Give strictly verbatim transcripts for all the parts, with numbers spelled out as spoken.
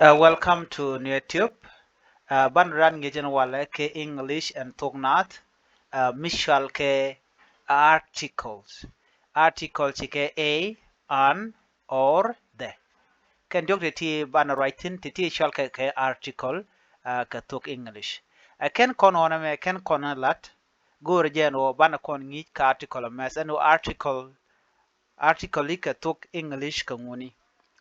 Uh, welcome to Nuer Tube. Uh, banɛ raan ŋi̱eecä walɛ kɛ English ɛn thok Naath, uh, mi cɔal kɛ articles. Articles ci kɛ a, an, or, the. Kɛn diɔ̱k ti̱ti̱ banɛ ruac thi̱n ti̱ti̱ cɔal kɛ kɛ article, uh, kɛ thok English. Ɛ kɛn kɔn ɣɔnɛ mɛ kɛn kɔn lat go̱o̱rɛ jɛ ɛn ɣöö banɛ kɔn ŋi̱i̱c kɛ article ɛmɛ ɛn ɣöö article article i̱ kɛ thok English kɛ ŋuni.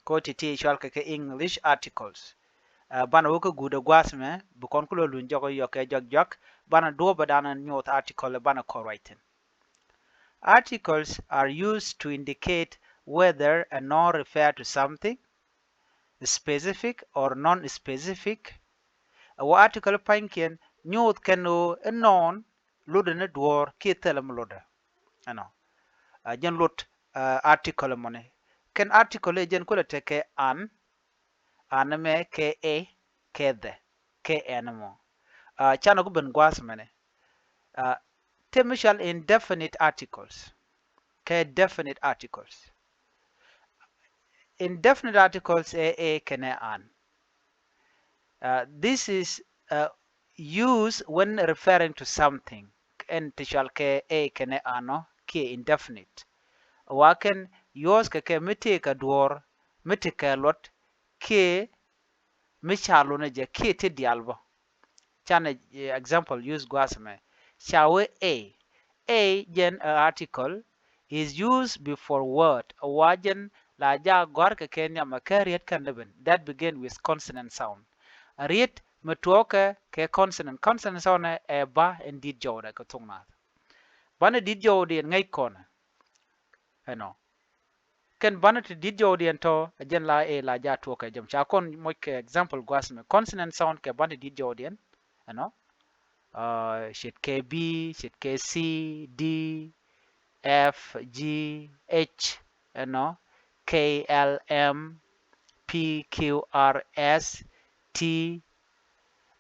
Kɛ ɣöö ti̱ti̱ cɔal kɛ kɛ English articles. Uh, banɛ wä kä guut ɛ gua̱a̱th mɛ bi kɔn kulɛ luny jɔk yɔk kɛ jɔak jɔak, banɛ duɔ̱ɔ̱p ɛ danɛ nyoth article ɛ banɛ kɔn ruac thi̱n. Articles are used to indicate whether a noun refer to something specific or non-specific. Ɛ wä article pa̱nykiɛn nyoth kɛn ɣöö ɛ noun lotdɛ ni duɔ̱ɔ̱r kiɛ thilɛ mi lotdɛ. Ɛnɔ. Uh, jɛn lot, uh, article mɔni. Kɛn article ɛ jɛn kulɛ tekɛ an, an mɛ kɛ a, kɛ the, kɛ ɛn mɔ. Uh, canɛ ku ben gua̱a̱th mɛnɛ. Uh, te mi cɔal indefinite articles kɛ definite articles. Indefinite articles ɛ a kɛnɛ an. Uh, this is, uh, used when referring to something. Ɛn ti cɔal kɛ a kɛnɛ an ɔ kiɛ indefinite. Wa kɛn use kɛ kɛ mi tëë kɛ duɔ̱ɔ̱r, mi tëë kɛ luɔt, kiɛ mi ca lotnɛ jɛ kiɛ ti diaal bä. Canɛ, eh, example use gua̱a̱th mɛ. Ca wee a. A jɛn, uh, article is used before word. Ɛ wa jɛn la jaa gɔ̱a̱r kɛ kɛ nhiam ɛ kɛ riet kɛn lɛ ben that begin with consonant sound. Riet mi tuɔɔkɛ kɛ consonant. Consonant sound ɛ ba in dit jɔwdɛ kɛ thok Naath. Banɛ dit jɔwdiɛn ŋäc kɔnɛ. Ɛnɔ. Kɛn banɛ ti dit jɔwdiɛn tɔ ɛ jɛn la a la jaa tuɔɔkɛ jɔm. Ca kɔn moc kɛ example gua̱a̱th mɛ. Consonant sound kɛ banɛ ti dit jɔwdiɛn. Ɛnɔ. Uh, ce̱tkɛ B, ce̱tkɛ C, D, F, G, H, ɛnɔ, K, L, M, P, Q, R, S, T,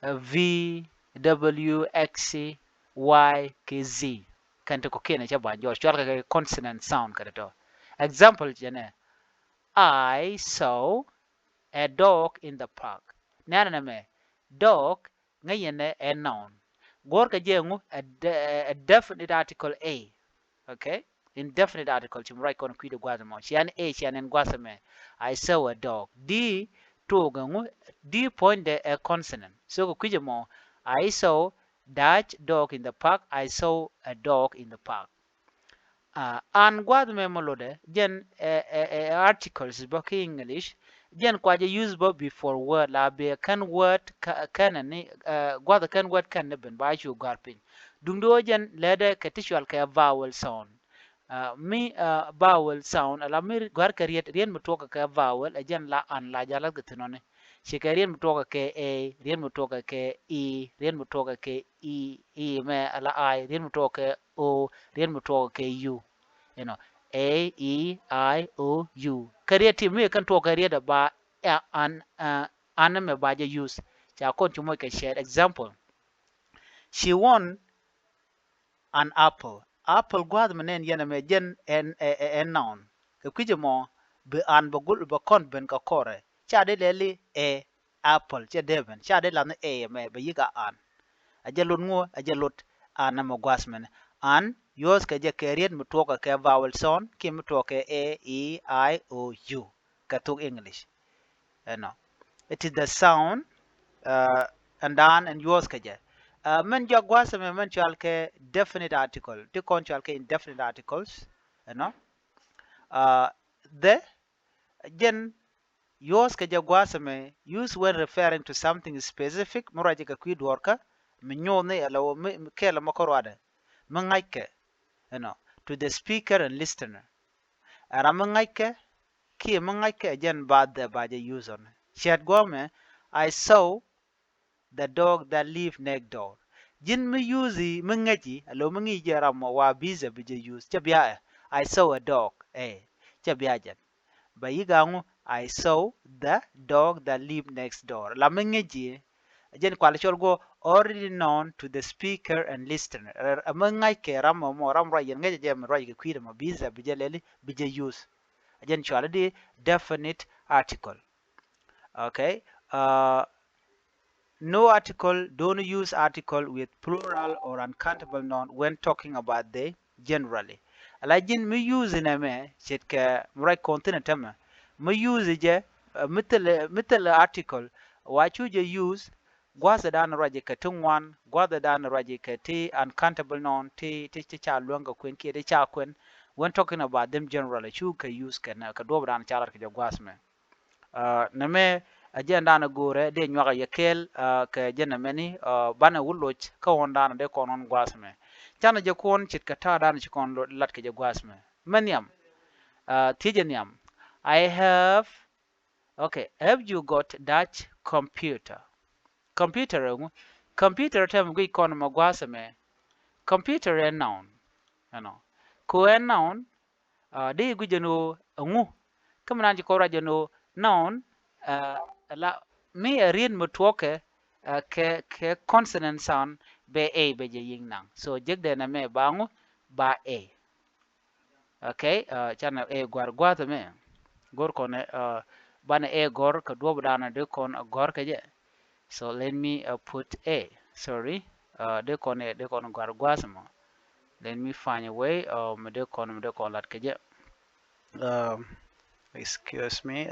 uh, V, W, X, Y, kɛ Z. Kɛn ti kɔ̱kiɛn ɛ cɛ ba jɔɔc, cɔal kɛ kɛ consonant sound kɛ tɔ. Example jɛnɛ, I saw a dog in the park. Nɛnɛ nɛ mɛ, dog ŋäc yɛn ɛ noun. Guɔ̱ɔ̱rkɛ jɛ ŋu, a de-, a definite article a. Okay? Indefinite article, ci mi ruac kɔn kui̱dɛ gua̱a̱th ɛmɔ. Cian a, cian ɛn gua̱a̱th ɛmɛ. I saw a dog. D tuɔɔk ɛ ŋu, D puɔ̱nydɛ ɛ consonant. So kɛ kui̱c ɛmɔ, I saw dash dog in the park. I saw a dog in the park. Uh, an gua̱a̱th mɛ mɔ lotdɛ, jɛn, eh, eh, eh, articles bä kä English, jɛn kua jɛ use bä before word, la bɛ kɛn word kä-, kɛn ni, uh, gua̱a̱th kɛn word kɛn ni ben ba cu gɔ̱a̱r piny. Duŋdɛ ɣöö jɛn lɛtdɛ kɛ ti cɔal kɛ vowel sound. Uh, mi, uh, vowel sound, ala mi gɔ̱a̱r kɛ riet, riet mi tuɔɔkɛ kɛ vowel, ɛ jɛn la an la jɛ la̱th kɛ thi̱n ɔni. Ci kɛ riet mi tuɔɔkɛ kɛ a, riet mi tuɔɔkɛ kɛ e, riet mi tuɔɔkɛ kɛ e, e mɛ ala I, riet mi tuɔɔkɛ kɛ o, riet mi tuɔɔkɛ kɛ u. You know, a, e, I, o, u. Kä riet ti mi kɛn tuɔɔkɛ riet ɛ ba, ɛ, an, ɛ, an mɛ ba jɛ use. Ca kɔn cu moc kɛ cɛɛt. Example. She won an apple. Apple gua̱a̱th mi nɛn yɛn ɛmɛ jɛn ɛn, ɛ, ɛ, ɛn noun. Kɛ kui̱c ɛmɔ bi an bɛ gul bɛ kɔn ben kɛ kɔrɛ. Ca dee lɛli ɛ apple cɛ dee ben. Ca dee lath ni ɛ ɛmɛ bɛ yi̱k a an. Ɛ jɛ lot ŋu, ɛ jɛ lot an ɛmɛ gua̱a̱th mɛnɛ. An use kɛ jɛ kɛ riet mi tuɔɔkɛ kɛ vowel sound kiɛ mi tuɔɔkɛ a, e, I, o, u. Kɛ thok English. Ɛnɔ. It is the sound, uh, ɛn dan ɛn use kɛ jɛ. Uh, mɛn jɔak gua̱a̱th ɛmɛ mɛn cɔal kɛ definite article. Ti kɔn cɔal kɛ indefinite articles. Ɛnɔ. Uh, the, jɛn use kɛ jɛ gua̱a̱th ɛmɛ, use when referring to something specific, mi ruacɛ kɛ kui̱ duɔ̱ɔ̱rkä, mi nyothni ala wä mi, mi kɛl ɛmɔ kä ruadɛ. Mi ŋa̱ckɛ, you know, to the speaker and listener. Ɛ ram mi ŋa̱ckɛ, kiɛ mi ŋa̱ckɛ ɛ jɛn ba the ba jɛ use ɔni. Cɛɛt guɔ̱mɛ, I saw the dog that live next door. Ji̱n mi use i̱, mi ŋäc i̱, alo mi ŋi̱i̱c jɛ ram mɔ wa busy bi jɛ use. Cɛ bia ɛ, I saw a dog, ɛ, cɛ bia jɛn. Ba yi̱k a ŋu, I saw the dog that live next door. La mi ŋäc i̱, jɛn kual cɔl guɔ already known to the speaker and listener. Ɛ mi ŋa̱ckɛ ram mɔ, mɔ ram ruac yɛn ŋäc jɛ mi ruac kɛ kui̱dɛ mɔ busy bi jɛ lɛli, bi jɛ use. Jɛn cɔal di definite article. Okay. uh, no article, don't use article with plural or uncountable noun when talking about the generally. Ala ji̱n mi use nɛmɛ ce̱tkɛ mi ruac kɔn thi̱n ɛ tämɛ. Mi use jɛ, uh, mi thil, mi thil article, wa cu jɛ use, gua̱a̱th ɛ dan ruac kɛ ti ŋuan, gua̱a̱th ɛ dan ruac kɛ ti uncountable noun, ti, ti, ti ca luäŋ kɛ kuën kiɛ ti ca kuën. When talking about them generally, cu kɛ use kɛ nɛ, kɛ duɔ̱ɔ̱p dan ca lat kɛ jɛ gua̱a̱th mɛ. Uh, nɛmɛ a jɛn dan a go̱o̱rɛ dee nyuak a yɛ kɛɛl, uh, kɛ jɛn nɛmɛ ni, uh, banɛ wut loc kä ɣɔn dan a dee kɔn ɣɔn gua̱a̱th mɛ. Canɛ jɛ kɔn ce̱tkɛ ta̱a̱ dan ci kɔn lo-, lat kɛ jɛ gua̱a̱th mɛ. Mɛ nhiam. Uh, thiecɛ nhiam. I have, okay, have you got Dutch computer? Computer ɛŋu? Computer tɛm guic kɔn mɛ gua̱a̱th mɛ. Computer ɛ noun. Ɛnɔ. Ku ɛ noun, uh, dee guic jɛn ɣöö ɛŋu? Kä mi nan ci kɔn ruac jɛn ɣöö noun, uh, la mi ɛ riet mi tuɔɔkɛ, uh, kɛ, kɛ consonant sound bɛ A bɛ jɛ yi̱ŋ naŋ. So jek dee nɛmɛ ba ŋu? Ba A. Okay, uh, canɛ A gɔ̱a̱r gua̱a̱th mɛ. Go̱r kɔn, uh, banɛ A gɔ̱r kɛ duɔ̱ɔ̱p dan dee kɔn gɔ̱r kɛ jɛ. So let me, uh, put A. Sorry. Uh, dee kɔn A, dee kɔn gɔ̱a̱r gua̱a̱th mɔ. Let me find a way, uh, mi dee kɔn, mi dee kɔn lat kɛ jɛ. Um, excuse me.